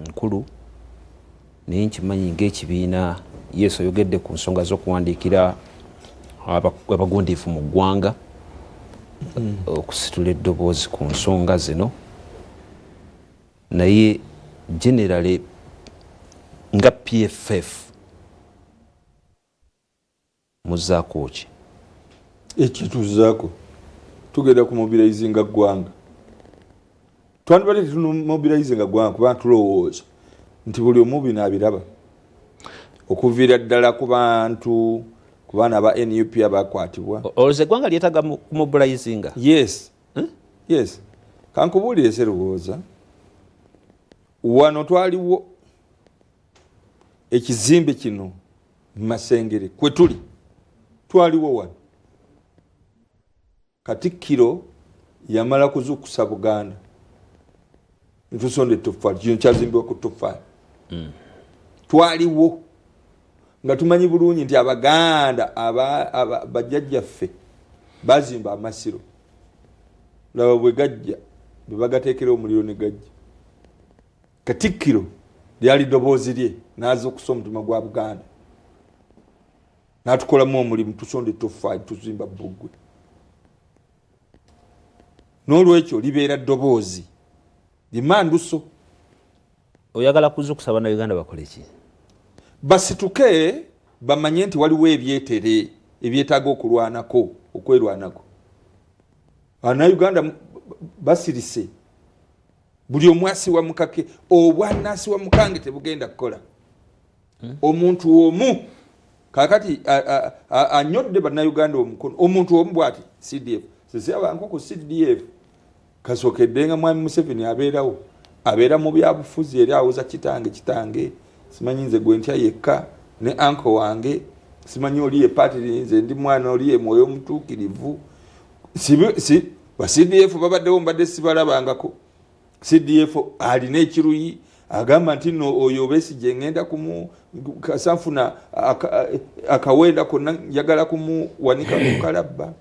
nkulu, naye nkimanyi ng'ekibiina Yesu oyogedde ku nsonga z'okuwandiikira abagundiifu mu ggwanga okusitula eddoboozi ku nsonga zino, naye generally nga PFF muzaako ki? Ekituzaako tugenda kumobilizinga ggwanga. Twandibadde tetumobilizinga ggwanga kubanga tulowooza nti buli omu bino abiraba, okuviira ddala ku bantu ku baana aba NUP abakwatibwa. Olowooza eggwanga lyetaaga kumobilizinga? Yes. Yes. Kankubuulire Sserowooza, wano twaliwo ekizimbe kino Masengere kwe tuli, twaliwo wano. Katikkiro yamala kuzuukusa Buganda netusonda ettoffaali, kino kyazimbibwa ku ttoffaali. Twaliwo nga tumanyi bulungi nti Abaganda bajjajjaffe bazimba amasiro, laba bwe gajja bwe bagateekera omuliro ne gajja. Katikkiro lyali ddoboozi lye n'azuukusa omutima gwa Buganda n'atukolamu omulimu, tusonda ettoffaali tuzimba bbugwe. N'olwekyo libeera ddoboozi limanduso. Oyagala kuzuukusa Bannayuganda bakole ki? Basituke bamanye nti waliwo ebyetere ebyetaaga okulwanako, okwerwanako. Bannayuganda basirise, buli omu asiwa mukake, obwannasiwa mukange tebugenda kukola. Omuntu omu kakati anyodde Bannayuganda omukono, omuntu omu bw'ati CDF sisi abanko ku CDF kasookedde nga Mwami Museveni abeerawo, abeera mu byabufuzi era awoza kitange kitange, simanyi nze gwe ntya yekka ne anko wange, simanyi oli ye patiri, nze ndi mwana oli ye mwoyo omutuukirivu. Ba CDF babaddewo mbadde sibalabangako. CDF alina ekiruyi agamba nti nno oyo Besigye ngenda kasanfuna akawenda konna njagala kumuwanika ku kalabba.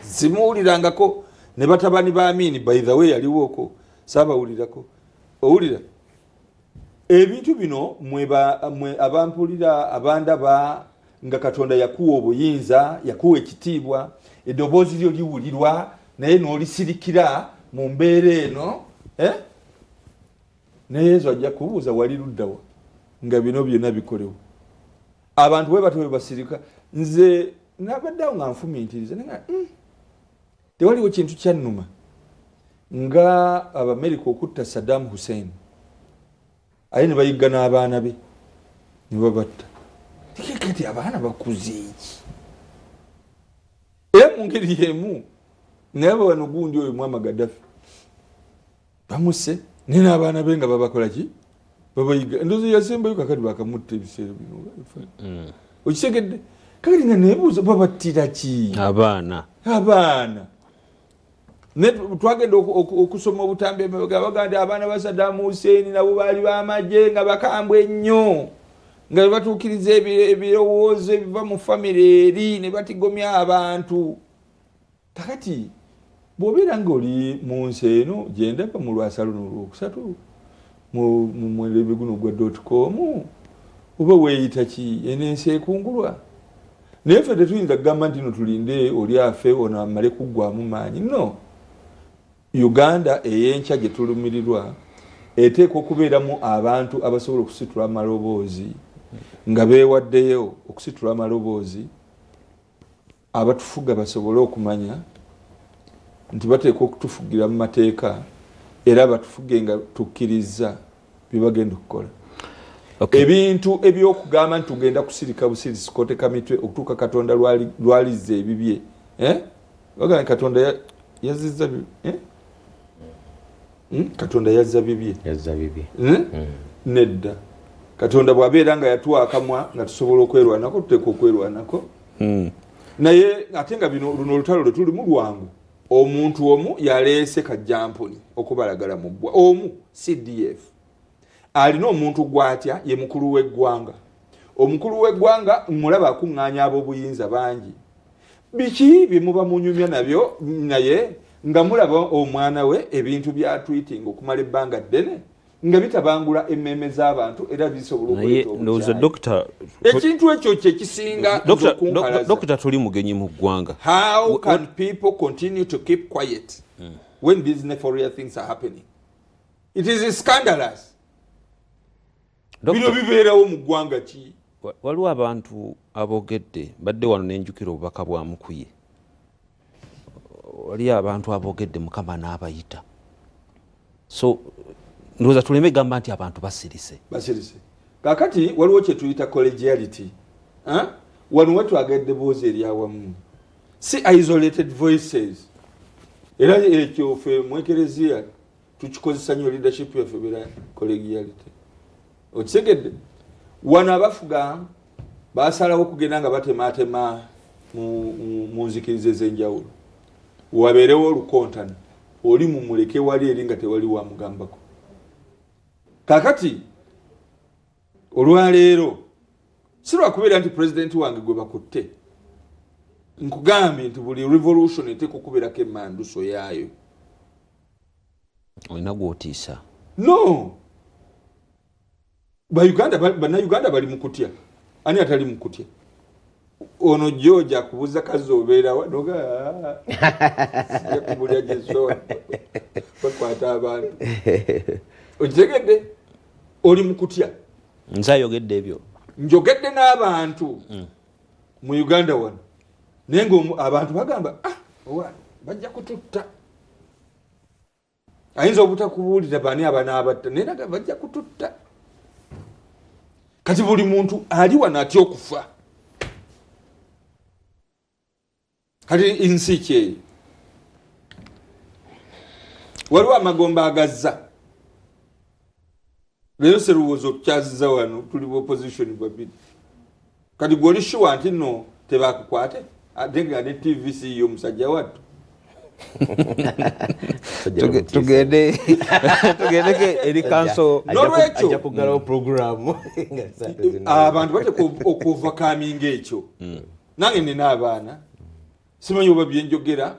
Simuwulirangako ne batabani ba Amini, by the way yaliwooko saabawulirako. Owulira ebintu bino mwe abampulira abandaba nga Katonda yakuwa obuyinza, yakuwa ekitiibwa, eddoboozi lyo liwulirwa naye n'olisirikira mu mbeera eno, Ne Yesu ajja kubuuza wali luddawa nga bino byonna bikolewo. Abantu bwe batyo bwe basirika. Nze nabaddeawo nga nfumiitiriza naye tewaliwo kintu kyannuma nga Abamerika okutta Saddam Hussein, aye ne bayigga n'abaana be ne babatta. Kati abaana bakuze eki? Era mu ngeri y'emu Naye wano gundi oyo Mwama Gaddafi bamuse, naye n'abaana be nga babakola ki? Babayiga. Ndowooza yasembayo kakati bakamutta ebiseera bino. Okitegedde? Kakati nga nebuuza, babattira ki? Abaana. Abaana. Naye twagenda okusoma obutambi emabega, baga nti abaana ba Saddam Hussein nabo baali bamagye nga bakambwe nnyo, nga bwe batuukiriza ebirowoozo ebiva mu famire eri ne batigomya abantu. Kakati bw'obeera ng'oli mu nsi eno gyendaba mu lwasa luno olwokusatu mu mulembe guno gwa dot com, oba weeyita ki? Eno ensi ekungulwa, naye ffe tetuyinza kugamba nti no tulinde oli afe, ono amale kuggwamu maanyi. No, Uganda ey'enkya gye tulumirirwa eteekwa okubeeramu abantu abasobola okusitula amaloboozi, nga beewaddeyo okusitula amaloboozi, abatufuga basobole okumanya nti bateekwa okutufugira mu mateeka, era batufuge nga tukkiriza bye bagenda okukola. Ebintu ebyokugamba nti tugenda kusirika busirisi, koteka mitwe okutuuka Katonda lwalizza ebibye, eh? Bagamba Katonda yazizza eh? Katonda yazza bibye. Yazza bibye. Eh? Nedda, Katonda bw'abeera nga yatuwa akamwa nga tusobola okwerwanako, tuteeka okwerwanako. Naye ate nga bino, luno olutalo lwe tulimu lwangu. Omuntu omu yaleese kajjampuni okubalagala mu bbwa omu, CDF alina omuntu gwatya, ye mukulu w'eggwanga. Omukulu w'eggwanga mulaba akuŋŋaanya ab'obuyinza bangi. Biki bye muba munyumya nabyo? Naye nga mulaba omwana we ebintu bya tweeting okumala ebbanga ddene nga bitabangula emmeeme z'abantu, era bisobola Naye okuleeta ndowooza obukyayi. Dokita, Ekintu ekyo kyekisinga nze okunkalaza. Dokita, toli mugenyi mu ggwanga. How can people continue to keep quiet when these nefarious things are happening? It is scandalous. Bino bibeerawo mu ggwanga ki? Waliwo abantu aboogedde, badde wano nenjukira obubaka bwa Mukuye. Waliyo abantu aboogedde, Mukama n'abayita. So ndowooza tuleme gamba nti abantu basirise. Basirise. Kakati waliwo kyetuyita collegiality. Huh? Wano wetwaga eddoboozi eryawamu, si isolated voices. Era ekyo ffe mu ekereziya tukikozesa nnyo, leadership yaffe beera collegiality. Okitegedde? Wano abafuga basalawo okugenda nga batematema mu nzikiriza ez'enjawulo, wabeerewo olukontana, oli mumuleke wali eri nga tewali wamugambako. Kakati olwaleero si lwakubeera nti pulezidenti wange gwe bakutte, nkugambye nti buli revolution eteeka okubeerako emanduso yaayo. Olina gwotiisa? No, Bauganda, Bannayuganda bali mu kutya. Ani atali mu kutya? Ono George akubuuza kazi obeerawa, noga sijja kubulya gyesowa bakwata abantu. Okitegedde? Oli mu kutya. Nze ayogedde ebyo? Njogedde n'abantu mu Uganda wano, naye nga abantu bagamba, "Ah, owa, bajja kututta." Ayinza obutakubuulira bani abanaabatta, naye naga bajja kututta. Kati buli muntu ali wano atya okufa. Kati nsi kyeyo, waliwo amagomba agazza leero. Seruwooza otukyaziza wano, tuli bu opposition babiri. Kati gwe oli sure nti no tebakukwate, ate nga ne TVC y'omusajja wattu? Tugendeko eri kanso. N'olwekyo- Ajja kuggalawo programu. Abantu bateeka okuovercominga ekyo. Nange nina abaana, simanyi oba byenjogera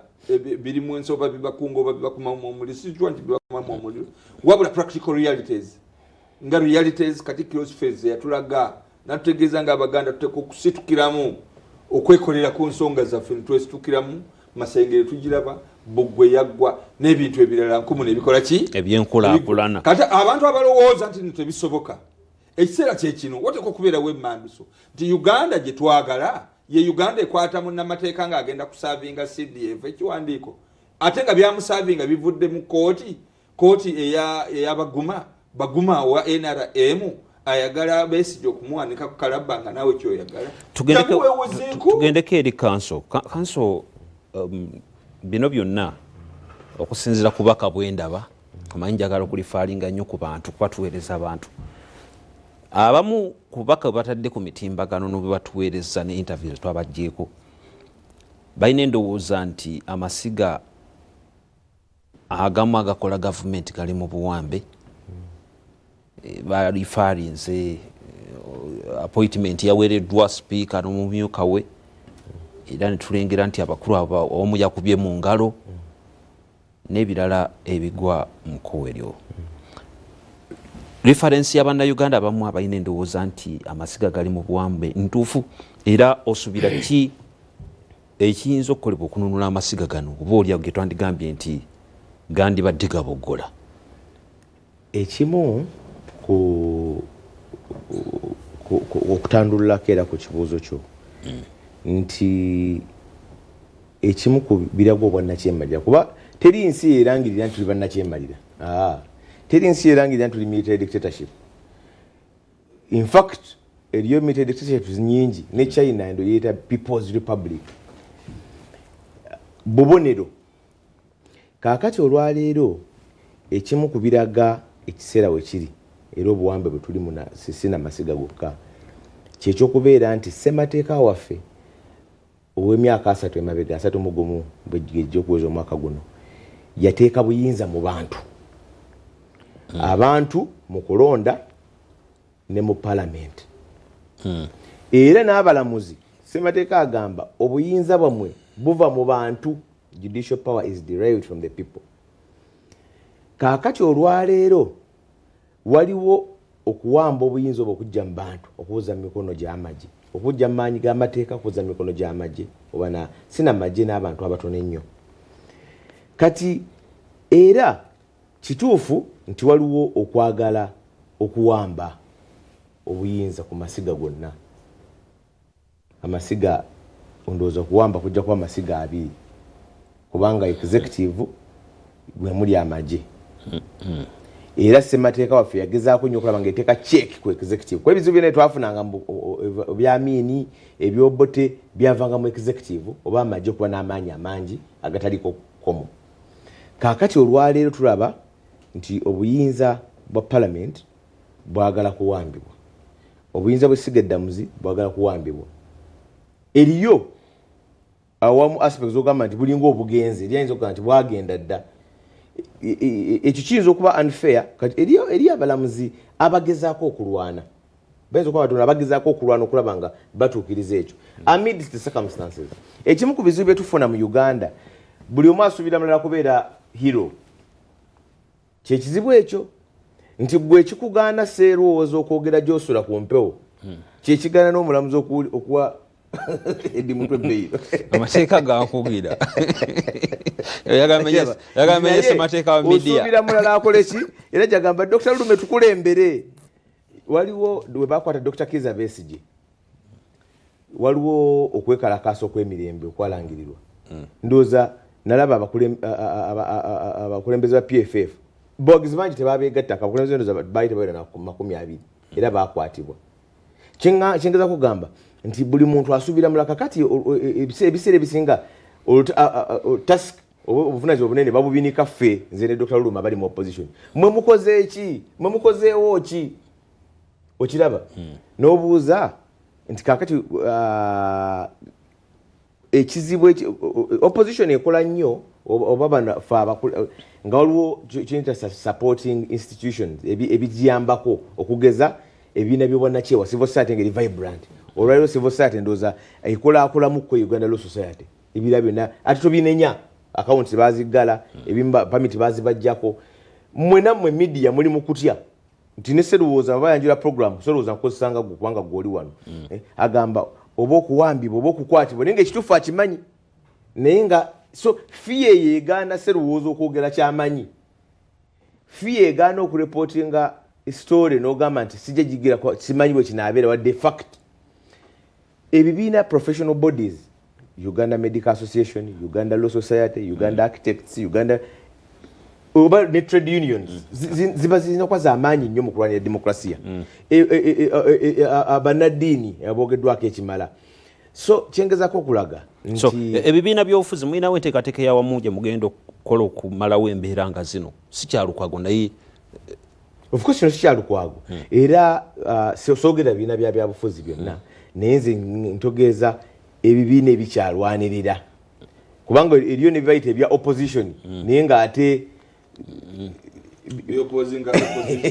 birimu ensi, oba bibakunga, oba bibakumamu omuliro. Sikwa nti bibakumamu omuliro, wabula practical realities, nga realities Katikkiro Fez yatulaga natutegeeza nga Abaganda tuteeka okusitukiramu okwekolera ku nsonga zaffe, netwesitukiramu. Masengere tugiraba, Buggwe yaggwa n'ebintu ebirala nkumu nebikola ki? Ebyenkulaakulana. Kati abantu abalowooza nti no tebisoboka, ekiseera kyekino wateeka okubeerawo emanduso nti Uganda gye twagala ye Uganda ekwata munnamateeka ng'agenda kuservinga CDF ekiwandiiko, ate nga byamuservinga bivudde mu kooti, kooti eyabaguma baguma wa NRM ayagala Besigye okumuwanika ku kalabba, nga naawe kyoyagala. Tugendeko eri kanso. Kanso, Bino byonna okusinziira ku bubaka bwe ndaba, omanyi njagala okulifaalinga nnyo ku bantu kuba tuweereza abantu. Abamu ku bubaka bwe batadde ku mitimbagano n'obwe batuweereza ne interviews twabaggyeeko, balina endowooza nti amasiga agamu agakola gavumenti gali mu buwambe. Balifaalinze appointment yaweereddwa sipiika n'omumyuka we, era ne tulengera nti abakulu abo omu yakubye mu ngalo n'ebirala ebigwa mu kkowe eryo. Reference y'Abannayuganda abamu abalina endowooza nti amasiga gali mu buwambe ntuufu, era osuubira ki ekiyinza okukolebwa okununula amasiga gano, oba oli awo ge twandigambye nti gandibadde gaboggola? Ekimu ku okutandululako era ku kibuuzo kyo nti ekimu ku biraga obwannakyemalira, kuba teri nsi erangirira nti tuli bannakyemalira, teri nsi erangirira nti tuli military dictatorship. In fact, eriyo military dictatorships nyingi, ne China endo yeeta People's Republic, bubonero. Kaakati olwaleero ekimu ku biraga ekiseera we kiri era obuwambe bwe tulimu sina masiga gokka, kyekyokubeera nti ssemateeka waffe ow'emyaka 30 emabega, 31 bwejja okuweza omwaka guno, yateeka buyinza mu bantu. Abantu mu kulonda ne mu palamenti. Era n'abalamuzi, ssemateeka agamba obuyinza bwammwe buva mu bantu, judicial power is derived from the people. Kaakati olwaleero waliwo okuwamba obuyinza obwo okujja mu bantu, okubuza mu mikono gy'amagye, okujja mu maanyi g'amateeka, okubuza mu mikono gy'amagye, oba sina magye n'abantu abatono ennyo. Kati era kituufu nti waliwo okwagala okuwamba obuyinza ku masiga gonna. Amasiga ndowooza okuwamba kujja kuba amasiga abiri, kubanga executive gwe muli amagye. Era ssemateeka waffe yagezaako nnyo okulaba ng'eteeka check ku executive, kuba ebizibu byonna twafunanga ebyamiini ebyobote byavanga mu executive oba amagye okuba n'amaanyi amangi agataliko kkomo. Kaakati olwaleero tulaba nti obuyinza bwa parliament bwagala kuwambibwa, obuyinza bw'essiga eddamuzi bwagala kuwambibwa. Eriyo awamu aspects ogamba nti bulinga obugenzi, eri ayinza okugamba nti bwagenda dda. Ekyo kiyinza okuba unfair. Kati eriyo abalamuzi abagezaako okulwana, bayinza okuba batono, abagezaako okulwana okulaba nga batuukiriza ekyo amidst the circumstances. Ekimu ku bizibu bye tufuna mu Uganda, buli omu asuubira mulala kubeera hero. Kyekizibu ekyo nti gwe ekikugaana seerowooza okwogera gy'osula ku mpewo, kyekigaana n'omulamuzi okuwa Eddie Mutwe bail. Amateeka gankugira yagamenye ssemateeka wa media. Osuubira mulala akole ki? Era gyagamba Dr. Lume tukulembere. Waliwo we bakwata Dr. Kizza Besigye, waliwo okwekalakaasa okw'emirembe okwalangirirwa. Ndowooza nalaba abakulembeze ba PFF, bogizi bangi tebabeegattako, abakulembeze ndowooza baali tebawera na 20, era bakwatibwa. Kyengeza kugamba nti buli muntu asuubira mulala. Kakati ebiseera ebisinga task oba obuvunaanyizibwa obunene babubinika ffe, nze ne Dr. Luluma bali mu opposition. Mwe mukoze ki? Mwe mukozeewo ki? Okiraba? N'obuuza nti kaakati ekizibu opposition ekola nnyo, oba bano ffe nga waliwo kiyita supporting institutions ebigiyambako, okugeza ebibiina by'obwannakyewa, civil society ngeri vibrant. Olwaleero civil society ndowooza ekulaakulamukko Uganda Law Society, ebira byonna ate tobinenya, accounts baziggala, ebimu permit bazibajjako. Mmwe nammwe media muli mu kutya nti ne Serowooza baba yanjula program, Serowooza nkozesanga gwe kubanga gwe oli wano. Agamba oba okuwambibwa oba okukwatibwa, naye ng'ekituufu akimanyi, naye nga so fear eyo egaana Serowooza okwogera kyamanyi, fear egaana okureportinga story n'ogamba nti sijja gigira simanyi bwe kinaabeera wadde fact. Ebibiina, professional bodies, Uganda Medical Association, Uganda Law Society, Uganda Architects, Uganda oba ne trade unions, ziba zirina kuba zamaanyi nnyo mu kulwanira demokrasiya. Bannaddiini abogeddwako ekimala. So kyengezako okulaga so ebibiina by'obufuzi mulinawo enteekateeka eyawamu gye mugenda okukola okumalawo embeera nga zino? Si kyalukwago naye of course kino si kyalukwago era soogera bibiina bya byabufuzi byonna, naye nze ntogeeza ebibiina ebikyalwanirira, kubanga eriyo ne bibayita ebya opposition naye ng'ate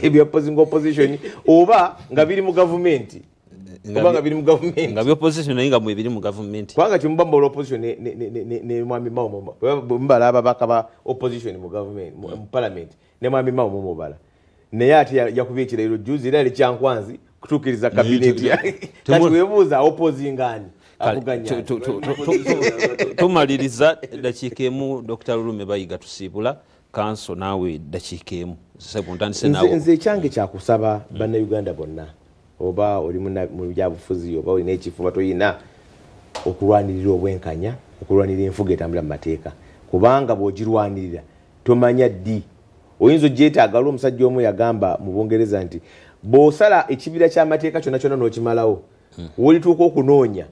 ebyopposinga opposition oba nga biri mu gavumenti, oba nga biri mu gavumenti, nga byopposition naye nga mwebiri mu gavumenti, kubanga kyemuba mubola opposition ne mwami Mao mubala ababaka ba opposition mu gavumenti, mu parliament, ne mwami Mao mumubala, naye ate yakubye ekirayiro juzi era yali Kyankwanzi kutuukiriza kabineti. Kati weebuuza opposinga ani? Tumaliriza dakiika emu. Dr. Lulume Bayiga tusiibula kanso, naawe dakiika emu. Nze ekyange kyakusaba bannayuganda bonna, oba oli mu byabufuzi oba olina ekifo oba toyina, okulwanirira obwenkanya, okulwanirira enfuga etambula mu mateeka, kubanga bw'ogirwanirira tomanya ddi oyinza ogyetaaga. Olwo omusajja omu yagamba mu Bungereza nti bw'osala ekibira ky'amateeka kyonna kyonna n'okimalawo, wolituuka okunoonya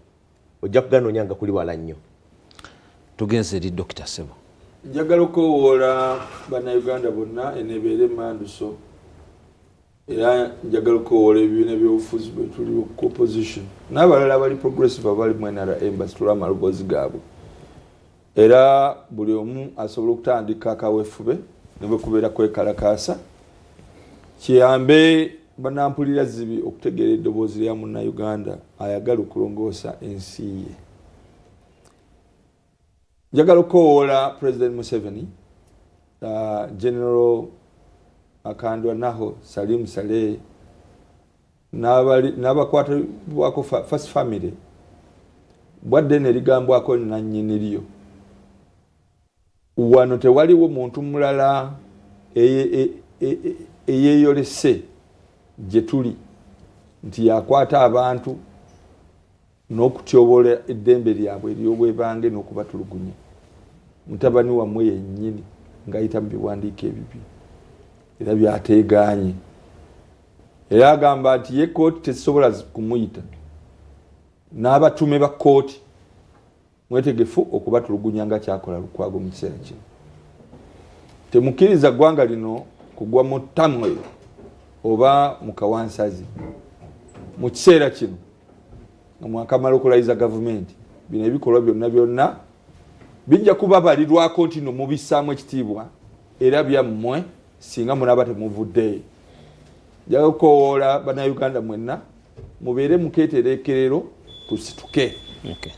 ojja kuganoonya nga kuli wala nnyo. Tugenze eri Dokita Sebo. Njagala okowoola bannayuganda bonna enebeera emanduso, era njagala okowoola ebibiina byobufuzi bwe tuli ku opposition n'abalala abali progressive abali mu NRM basitule amaloboozi gaabwe, era buli omu asobola okutandika akawefube ne bwe kubeera kwekalakaasa, kiyambe banampulira zibi okutegeera eddoboozi lya munnayuganda ayagala okulongoosa ensi ye. Njagala okukowoola President Museveni, General Akandwanaho Salim Saleh n'abakwatibwako First Family, bwadde nerigambwako nannyini lyo. Wano tewaliwo muntu mulala eyeeyolese gye tuli nti yakwata abantu n'okutyobola eddembe lyabwe ery'obwebange n'okubatulugunya. Mutabani wammwe yennyini ng'ayita mu biwandiiko ebibi era byateegaanye, era agamba nti ye kooti tezisobola kumuyita, n'abatume ba kooti mwetegefu okubatulugunya nga kyakola Lukwago mu kiseera kino. Temukkiriza ggwanga lino kugwa mu ttamwe oba mu kawansazi mu kiseera kino nga mwakamala okulayiza gavumenti. Bino ebikolwa byonna byonna bijja kubabalirwako nti no mubissaamu ekitiibwa era byammwe singa munaaba temuvuddeyo. Njagala okukowoola bannayuganda mwenna mubeere mukeetereekerero, tusituke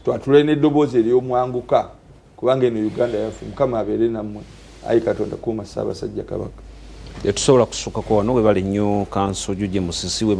twatule n'eddoboozi ery'omwanguka, kubanga eno Uganda yaffe. Mukama abeere nammwe. Ayi Katonda kuuma Ssaabasajja Kabaka. Tetusobola kusukako wano. Webale nnyo Kanso Juje Musisi, webale.